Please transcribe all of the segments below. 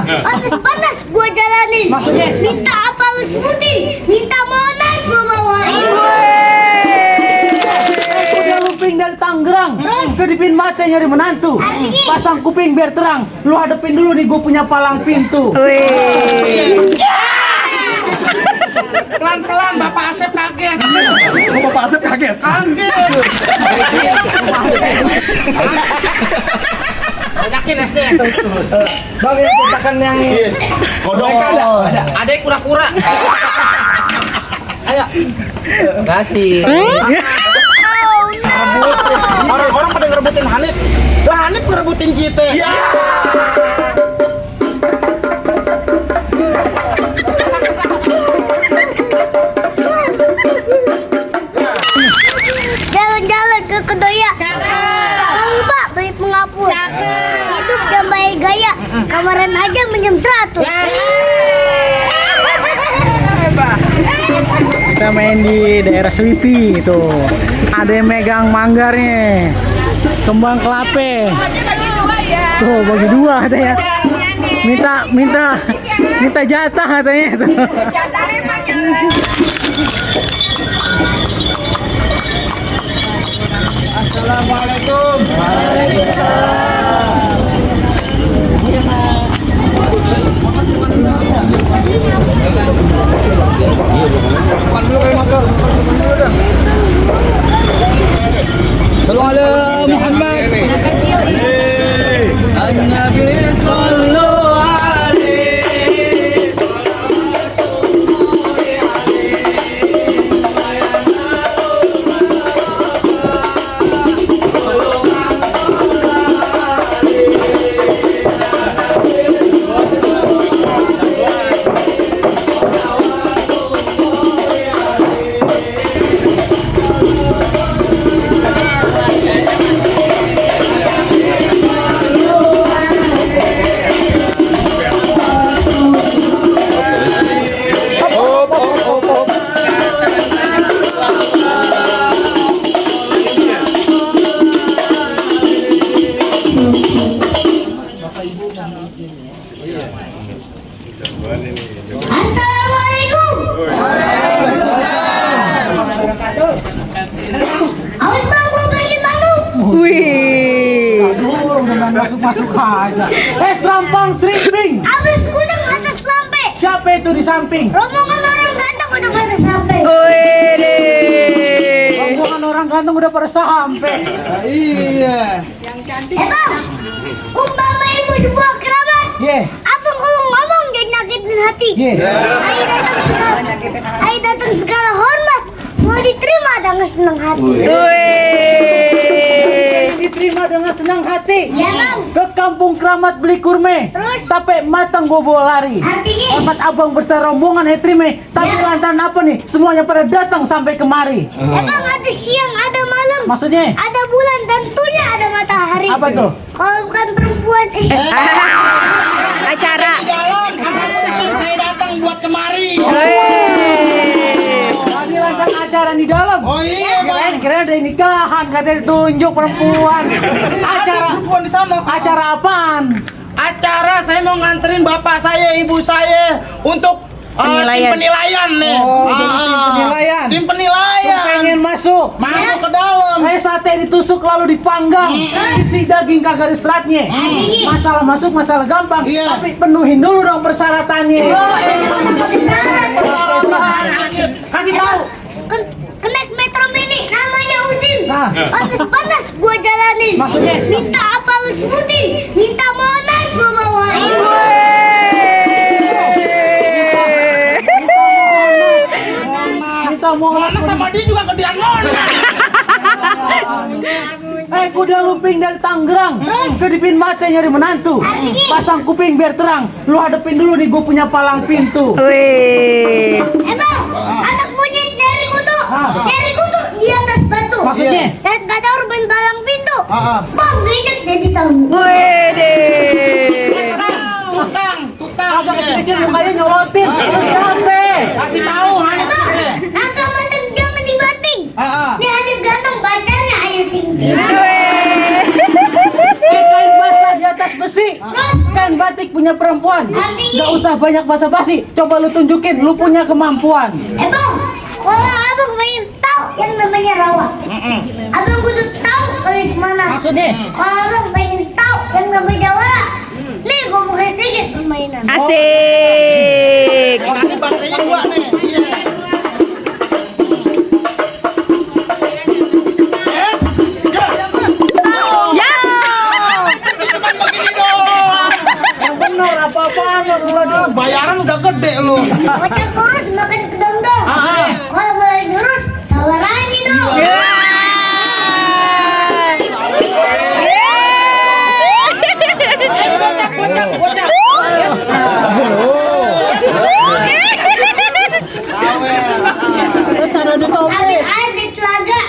Panas gua jalanin. Maksudnya? Minta apa lu sebutin? Minta Monas gua bawain. Udah lumping dari Tangerang, kedipin mata nyari menantu. Pasang kuping biar terang. Lu hadepin dulu nih, gue punya palang pintu. Pelan-pelan, Bapak Asep kaget. Oh, Bapak Asep kaget. Kaget. Banyakin SD. Bang, yang cetakan yang Kodok. Ada yang kura-kura. Ayo. kasih. Orang-orang pada ngerebutin Hanif. Lah Hanif ngerebutin kita. Jalan-jalan ke Kedoya. Jangan lupa beli penghapus. Hidup dan baik gaya. Kamaran aja minjem 100. Kita main di daerah Selipi itu. Ada yang megang manggarnya, kembang kelape. Tuh bagi 2 katanya. Minta jatah katanya tuh. Assalamualaikum. Sallu ala Muhammad. An-Nabi sallu alaihi. Assalamualaikum. Awas bang, gua bagi malu. Jangan masuk aja. Serampang Srimping. Abis gunung atas lampe. Siapa itu di samping? Rombongan orang ganteng udah pada sampai. Rombongan orang ganteng udah pada sampai. Iya. Bang, umpama ibu sebuah kerabat. Abang kalau ngomong jadi nyakitin hati. Ayo datang segala hormat. Mau diterima dengan senang hati. Diterima dengan senang hati. Ya bang. Ke kampung keramat beli kurme. Terus? Tapi matang gue bawa lari. Artinya? Hormat abang berserta rombongan trime. Tapi lantaran apa nih? Semuanya pada datang sampai kemari. Bang, ada siang, ada malam. Maksudnya? Ada bulan, tentunya ada matahari. Apa tuh? Kalau bukan perempuan, Acara. Di dalam, akan mungkin saya datang buat kemari. Ini lantaran acara di dalam. Oh iya, Bang. Kira ada nikahan, katanya ditunjuk perempuan. Acara Perempuan di sana. acara apaan? Acara saya mau nganterin bapak saya, ibu saya untuk Penilaian. tim penilaian nih. Jadi tim penilaian. Tim Lu penilaian. pengen masuk? Masuk ke dalam. Sate ditusuk lalu dipanggang, isi daging kagak ada seratnya. Masalah masuk masalah gampang, Iya. tapi penuhin dulu dong persyaratannya. Kasih tahu. Kenaik metro mini, namanya Udin. Nah. Panas gua jalanin. Maksudnya? Minta apa lu sebutin? Minta Monas gua bawain. Kita mau Monas sama dia juga gedean Monas. kuda lumping dari Tangerang, kedipin mata nyari menantu. Pasang kuping biar terang. Lu hadepin dulu nih, gue punya palang pintu. Wih. Bang, anak monyet dari kutu. Dari kutu di atas batu. Maksudnya? Dan gak tahu main palang pintu. Bang, injek jadi tahu. Wih. Tukang. Agak kecil mukanya nyolotin. Terus siapa? Kasih tahu Hanif. Bang, agak manteng jangan dibanting. Nih Hanif ganteng pacarnya ayo ting ting. Kain basah di atas besi. Kain Jagoan batik punya perempuan. Nanti. Gak usah banyak basa-basi. Coba lu tunjukin, lu punya kemampuan. Bang, kalau abang pengen tahu yang namanya rawa, abang kudu tahu garis mana. Maksudnya? Kalau abang pengen tahu yang namanya jawara, nih gue mau kasih sedikit permainan. Asik. Nanti baterainya 2 nih. Iya. Ya. Cuman begini doang. Yang bener apa-apaan lu. Bayaran udah gede lu. Bocah kurus makan kedong-dong. Kalau mulai kurus, sabar aja dong. Ayo bocah. Ambil air di telaga.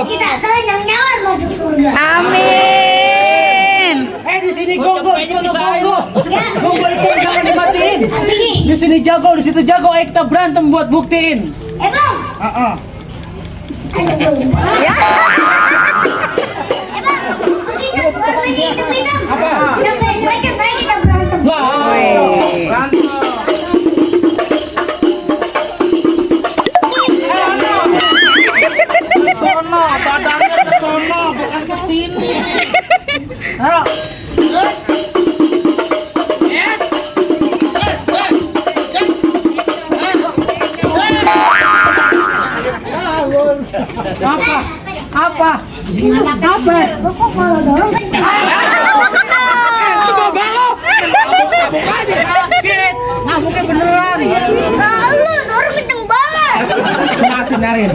Kita tahu yang nyawar masuk surga. Amin. Di sini gonggol, di sana gonggol. Ya. Gonggol itu jangan dimatiin. Tapi nih, Di sini jago, di situ jago. Ayo kita berantem buat buktiin. bang. Ayo bang. Ya. Bang, begitu warnanya hitam-hitam. Udah baik-baik aja kita berantem. Sono, badannya ke sono, bukan ke sini. Ayo. Apa? Apa? Apa? Lu kok kalau dorong kan? Kaget. Nah, mungkin beneran. Lu dorong kenceng banget. Mati narin.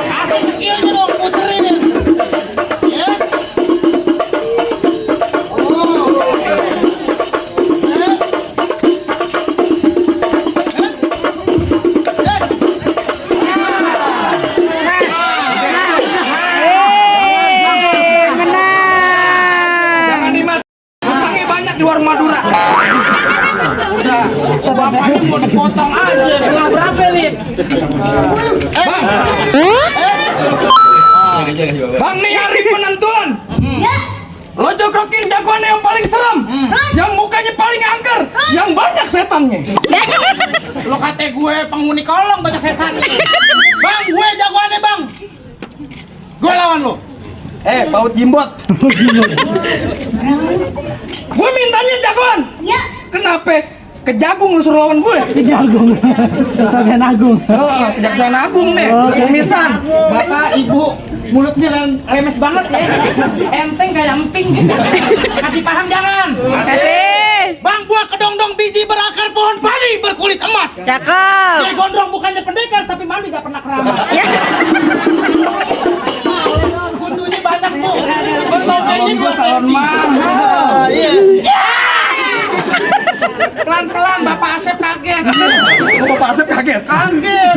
Kasih skillnya dong, puterin. Ya. Di warung Madura. Bapaknya mau dipotong aja. Bilang berapa nih? Bang, nih hari penentuan. Ya. Lo jogrokin jagoannya yang paling serem, yang mukanya paling angker, yang banyak setannya. Lo kata gue penghuni kolong banyak setan. Bang, gue jagoannya bang. Gue lawan lo. Baut jimbot. Gue mintanya jagoan. Ya. Kenapa? Kejagung lu suruh lawan gue. Kejagung. Kejaksaan Agung. Oh, Kejaksaan Agung nih. Kumisan. Bapak, ibu, mulutnya lemes banget ya. Enteng kayak emping. Kasih paham jangan. Asik. Bang, gua kedongdong biji berakar pohon padi berkulit emas. Cakep. Dia gondrong bukannya pendekar tapi mandi gak pernah keramas. Ya. Kutunya banyak bu. Salon gue salon mahal. Pelan-pelan Bapak Asep kaget. Bapak Asep kaget. Kaget.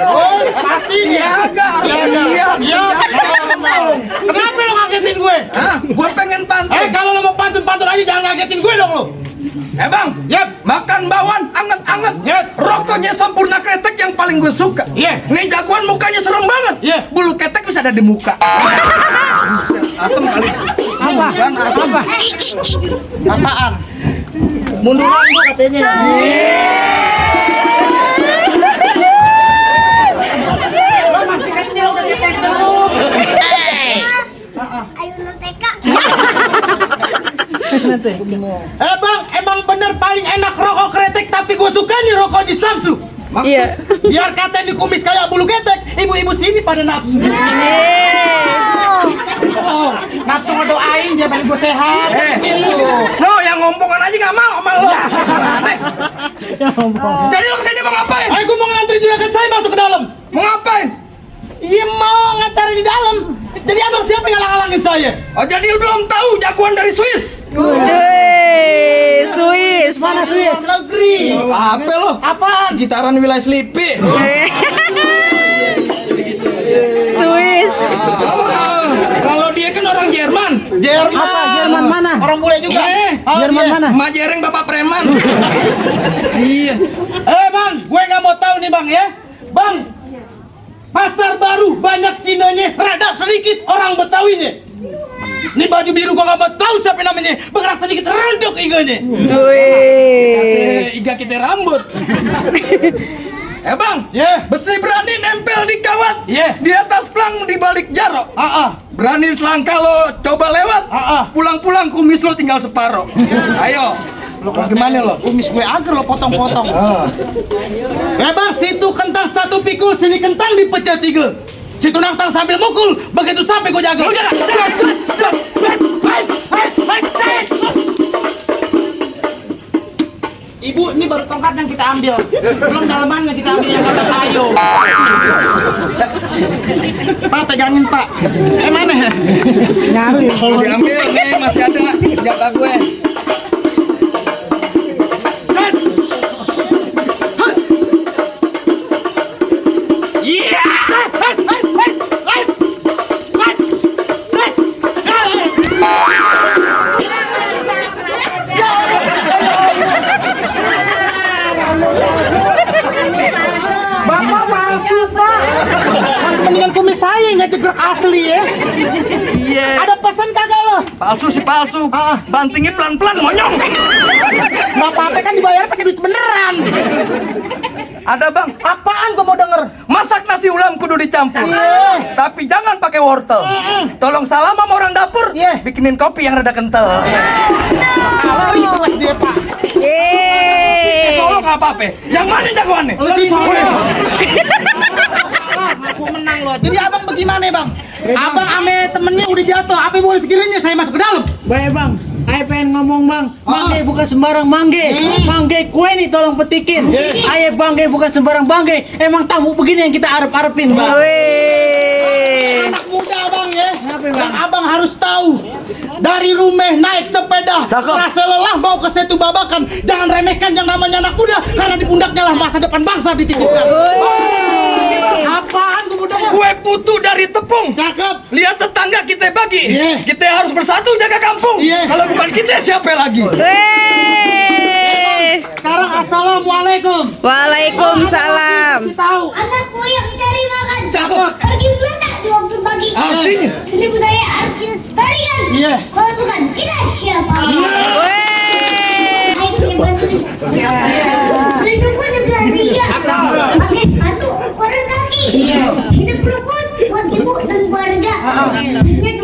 Oh, pasti Siaga. Siap. Kenapa lo ngagetin gue? Hah? Gue pengen pantun. Kalau lo mau pantun-pantun aja jangan ngagetin gue dong lo. Bang, Yap. makan bawang anget-anget. Yap. Rokoknya sempurna kretek yang paling gue suka. Iya. Nih jagoan mukanya serem banget. Iya. Bulu ketek bisa ada di muka. Asem kali. Apa? Kan asem. Apaan? Munduran gue katanya. Lo masih kecil udah ketek celuk. Ayo noteka. Bang, emang bener paling enak rokok kretek tapi gue sukanya rokok di Samsu. Iya. Biar kata di kumis kayak bulu ketek, ibu-ibu sini pada nafsu. Oh, nafsu ngedoain dia pengen gue sehat. Gitu. No, yang ngompongan aja nggak mau sama lo. Jadi lo kesini mau ngapain? Ayo gue mau ngantri juragan saya masuk ke dalam. Mau ngapain? Iya mau ngacari di dalam. Jadi abang siapa yang ngalang-ngalangin saya? Oh, jadi lo belum tahu jagoan dari Swiss? Udah. Wih, Swiss. Mana Swiss? Negeri. Apa lo? Apaan? Sekitaran wilayah Slipi. Swiss. Kalau dia kan orang Jerman. Jerman. Apa? Jerman mana? Orang bule juga. Oh, Jerman iya. mana? Emak Jereng bapak preman. Iya. Bang, gue nggak mau tahu nih bang ya. Bang, pasar baru banyak Cinanya, rada sedikit orang Betawinya. Ini baju biru gua nggak mau tahu siapa namanya. Bergerak sedikit renduk iganya. Wih. Iga kita rambut. Bang, Ya. besi berani nempel di kawat. Yeah. Di atas plang di balik jarok. Berani selangkah lo coba lewat. Pulang-pulang kumis lo tinggal separoh. Ayo. Lo gimana lo? Kumis gue agar lo potong-potong. Bang, situ kentang satu pikul, sini kentang dipecah 3. Situ nantang sambil mukul, begitu sampai gue jaga. Ibu, ini baru tongkat yang kita ambil. Belum dalamannya kita ambil yang kata kayu. Pak, pegangin Pak. Mana ya? Nyari. Kalau diambil nih masih ada nggak jatah gue? Bapak palsu Pak. Mas mendingan kumis saya nggak jegrek asli ya. Iya. Ada pesan kagak lo? Palsu sih palsu. Bantingnya pelan-pelan monyong. Nggak apa-apa kan dibayar pakai duit beneran. Ada bang. Apaan gua mau denger? Masak nasi ulam kudu dicampur. Iya. Tapi jangan pakai wortel. Tolong salam sama orang dapur. Iya. Bikinin kopi yang rada kental. Kalau request dia Pak. Yeay. Solo nggak apa-apa. Yang mana jagoannya? Lu sih aku menang loh. Jadi abang bagaimana bang? Abang ame temennya udah jatuh. Apa boleh sekiranya saya masuk ke dalam? Baik bang, Ayo pengen ngomong bang, mangge bukan sembarang mangge. Mangge kue nih tolong petikin. Ayo bangge bukan sembarang bangge. Emang tamu begini yang kita arep-arepin bang. Wih. Anak muda bang ya. Kenapa, Bang? Yang abang harus tahu. Dari rumah naik sepeda, rasa lelah mau ke Setu Babakan. Jangan remehkan yang namanya anak muda, karena di pundaknya lah masa depan bangsa dititipkan. Apaan gue muda? Kue putu dari tepung. Cakep. Lihat tetangga kita bagi. Iya. Kita harus bersatu jaga kampung. Iya. Kalau bukan kita siapa lagi? Wih. Sekarang assalamualaikum. Waalaikumsalam. Kasih tahu. Anakku yang cari makan. Cakep. Pergi meletak di waktu pagi. Artinya? Seni budaya arti lestarikan. Iya. Kalau bukan kita siapa? Wih. Ayo kita bantu nih. Beli semua di belah 3. Pakai sepatu ukuran kaki. Hidup rukun buat ibu dan keluarga. Hanya